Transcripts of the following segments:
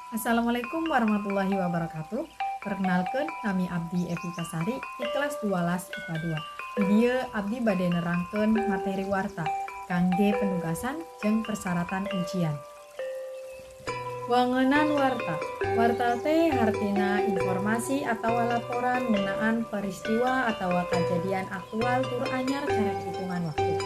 Assalamualaikum warahmatullahi wabarakatuh. Perkenalkan, nami abdi Evi Tasari di kelas 12 IPA 2. Di dieu abdi bade nerangkeun materi warta kangge penugasan jeung persyaratan ujian. Wangenan warta. Warta teh hartina informasi atawa laporan ngeunaan peristiwa atawa kajadian aktual tur anyar carek hitungan waktu.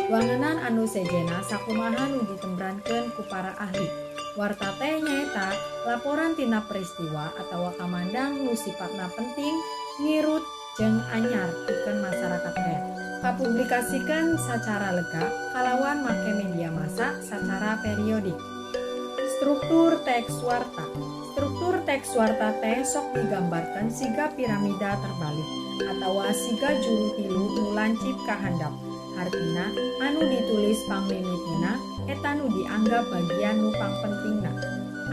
Wangenan anu sejenna sakumaha nu ditembrankeun ku para ahli. Warta teh nyaeta laporan tina peristiwa atawa kamandang nu sipatna penting, ngirut, jeung anyar pikeun masyarakat rea. Kapublikasikeun sacara lega kalawan make media massa sacara periodik. Struktur teks warta. Struktur teks warta teh sok digambarkeun siga piramida terbalik atawa siga juru tilu nu lancip ka handap. Hartina anu ditulis pangmimitina eta nu dianggap bagian nu pangpentingna.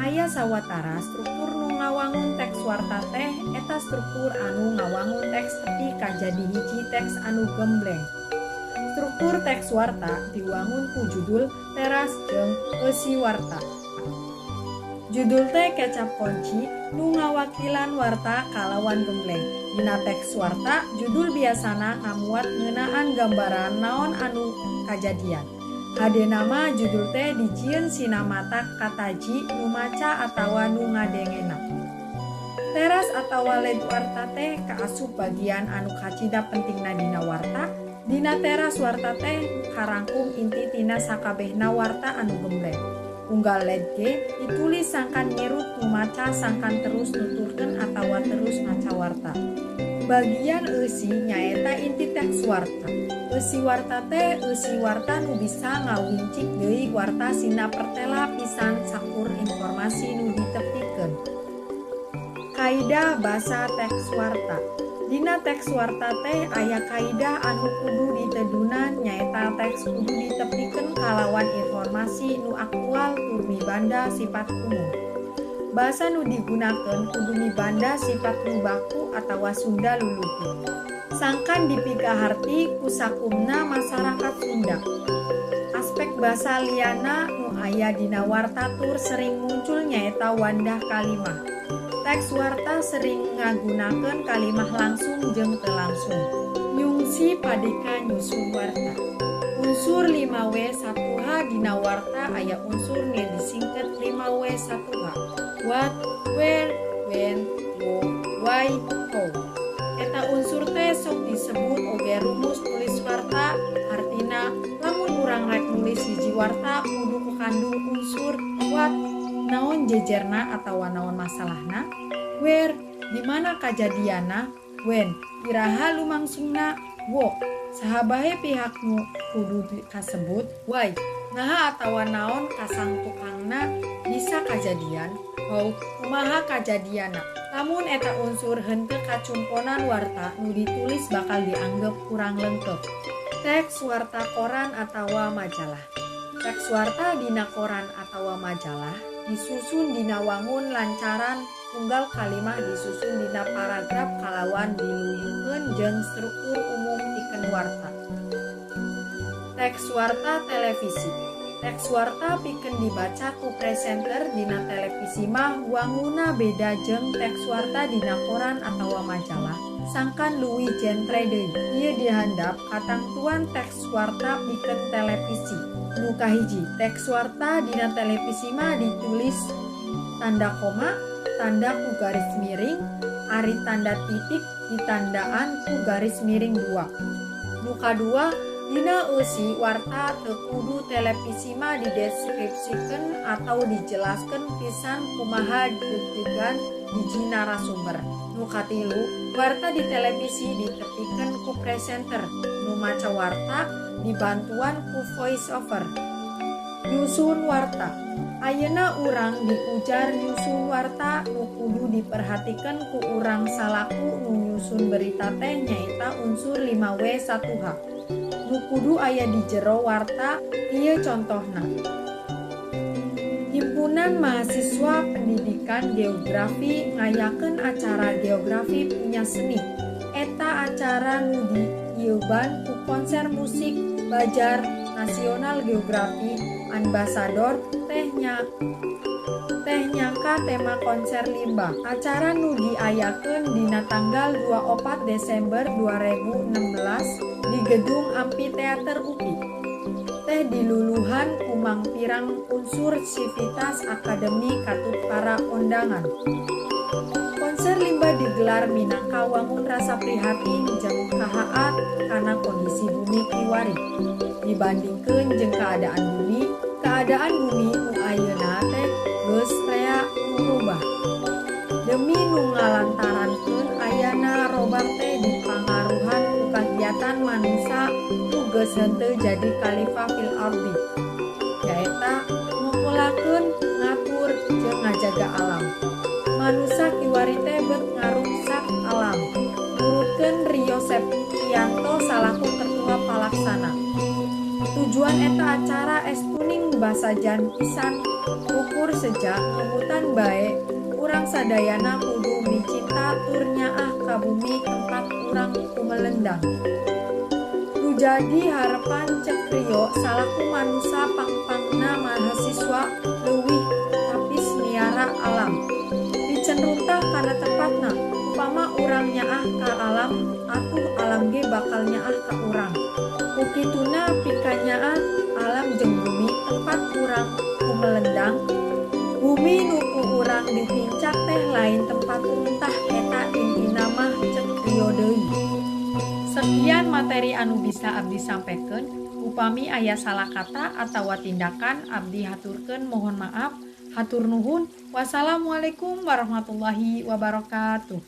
Aya sawatara struktur nu ngawangun teks warta teh eta struktur anu ngawangun teks tepi ka jadi hiji teks anu gembleng. Struktur teks warta diwangun ku judul, teras, jeung eusi warta. Judul teh kecap kunci nu ngawakilan warta kalawan gembleng. Dina teks warta, judul biasana ngamuat ngeunaan gambaran naon anu kajadian. Hadena mah judul teh dijieun sinamata kataji nu maca atawa nu ngadengena. Teras atawa lead warta teh kaasup bagian anu kacida pentingna dina warta. Dina teras warta teh karangkum inti tina sakabehna warta anu gembleng. Unggal lead ge ditulis sangkan ngirut nu maca sangkan terus nuturkeun atawa terus maca warta. Bagian eusi nyaeta inti teks warta. Eusi warta teh eusi warta nu bisa ngawincik deui warta sina pertela pisan sakur informasi nu ditepikeun. Kaidah basa teks warta. Dina teks warta teh aya kaidah anu kudu ditedunan nyaeta teks kudu ditepikeun kalawan informasi nu aktual tur mibanda sifat umum. Basa nu digunakeun kudu mibanda sifat nu baku atawa Sunda luluhur. Sangkan dipikaharti ku sakumna masyarakat Sunda. Aspek basa liana nu aya dina warta tur sering muncul nyaeta wandah kalimah. Teks warta sering ngagunakeun kalimah langsung jeung teu langsung. Nyungsi padeka nyusun warta. Unsur 5W1H dina warta aya unsur nu disingket 5W1H. What, where, when, who, why, how. Eta unsur teh sok disebut oge rumus nulis warta, hartina lamun urang rek nulis hiji warta kudu kukandung unsur what, naon jejerna atawa naon masalahna, where, di mana kajadianna, when, iraha lumangsungna, who, saha bae pihak nu kudu kasebut, why, naha atawa naon kasangtukangna bisa kajadian, how, kumaha kajadianna. Lamun eta unsur henteu kacumponan, warta nu ditulis bakal dianggep kurang lengkep. Teks warta koran atawa majalah. Teks warta dina koran atawa majalah disusun dina wangun lancaran unggal kalimah disusun dina paragraf kalawan diluyukeun jeung struktur umum pikeun warta. Teks warta televisi. Teks warta pikeun dibaca ku presenter dina televisi mah wanguna beda jeung teks warta dina koran atawa majalah, sangkan leuwih jentre deui. Ieu dihandap katangtuan teks warta pikeun televisi. Nu kahiji, teks warta dina televisi mah ditulis tanda koma, tanda ku garis miring, ari tanda titik ditandaan ku garis miring dua. Nu kadua, dina eusi warta teu kudu televisi mah dideskripsikeun atau dijelaskeun pisan kumaha dedegan hiji narasumber. Nu katilu, warta di televisi ditepikeun ku presenter nu maca warta dibantuan ku voice over. Nyusun warta. Ayeuna urang diujar nyusun warta. Nu kudu diperhatikeun ku urang salaku nu nyusun berita teh nyaeta unsur 5W1H. Nu kudu aya di jero warta ieu contohna. Himpunan Mahasiswa Pendidikan Geografi ngayakeun acara Geografi Punya Seni. Eta acara nu diieuban ku konser musik, bajar, National Geographic Ambassador teh nyangka tema konser limbah. Acara nu diayakeun dina tanggal 24 Desember 2016 di Gedung Amphitheater UPI teh diluluhan ku mangpirang unsur sivitas akademi katut para ondangan. Konser limbah digelar minangka wangun rasa prihatin jeung kahaat kana kondisi bumi kiwari. Dibandingkeun jeung keadaan bumi nu ayeuna teh geus rea nu robah. Demi nu ngalantarankeun ayana robah teh dipangaruhan ku kagiatan manusa nu geus henteu jadi khalifah fil ardi, nyaeta ngokolakeun, ngatur jeung ngajaga alam. Manusa kiwari teh bet ngaruksak alam. Nurutkeun Rio Septianto salaku ketua palaksana. Tujuan eta acara estuning basajan pisan ukur seja ngemutan bae urang sadayana kudu micinta tur nyaah ka bumi tempat urang kumelendang. Nu jadi harepan cek Rio salaku manusa pangpangna mahasiswa leuwih tapis miara alam. Piceun runtah kana tempatna, upama urang nyaah ka alam, atuh alam ge bakal nyaah ka urang. Ku kituna pikanyaah alam jeung bumi tempat urang kumelendang, bumi nu ku urang dipincak teh lain tempat runtah, eta intina mah cek Rio deui. Sekian materi anu bisa abdi sampaikan. Upami aya salah kata atawa tindakan, abdi haturkeun mohon maaf. Hatur nuhun. Wassalamualaikum warahmatullahi wabarakatuh.